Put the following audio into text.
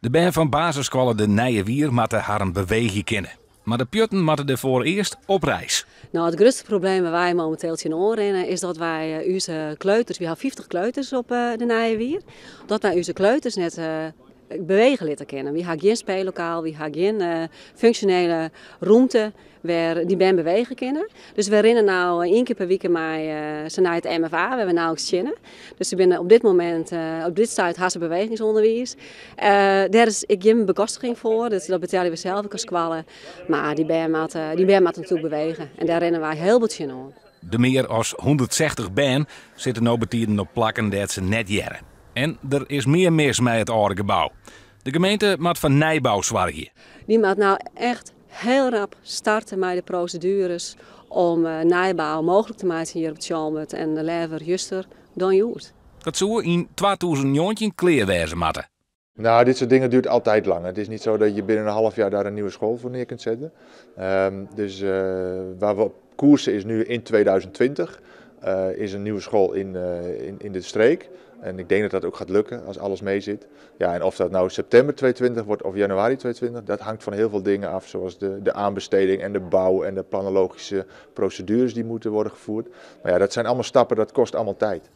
De bern fan basisskoalle De Nije Wier moatte harren beweegje kinne. Mar de pjutten moatte dêrfoar earst op reis. No, it grutste probleem wêr't wy mominteel tsjinoan rinne is dat wy ús kleuters, wy ha 50 kleuters op de Nije Wier, dat wy ús kleuters net bewege litte kinne. Wy ha gjin speellokaal, wy ha gjin funksjonele rûmte wêr dy bern bewege kinne. Dus wy rinne no ien kear per wike mei se nei it MFA, wêr we no ek tsjinne. Dus se binne op dit momint, op dit stuit ha se bewegingsûnderwiis. Dêr is ek gjin bekostiging foar, dus dat betelje we sels ek as skoalle. Mar dy bern moatte, dy bern moatte natuerlik bewege en dêr rinne wy hiel bot tsjinoan. De mear as 160 bern sitte no betiden op plakken dêr't se net hearre. En der is mear mis mei it âlde gebou. De gemeente moat foar nijbou soargje. Dy moat no echt hiel rap starte mei de prosedueres om nijbou mooglik te meitsjen hjir op Tsjalbert en leaver juster dan hjoed. Dat soe yn 2019 klear wêze moatte. Nou, dit soort dingen duurt altijd lang. Het is niet zo dat je binnen een half jaar daar een nieuwe school voor neer kunt zetten. Dus waar we op koersen is nu in 2020 is een nieuwe school in de streek. En ik denk dat dat ook gaat lukken als alles mee zit. Ja, en of dat nou september 2020 wordt of januari 2020, dat hangt van heel veel dingen af. Zoals de aanbesteding en de bouw en de planologische procedures die moeten worden gevoerd. Maar ja, dat zijn allemaal stappen, dat kost allemaal tijd.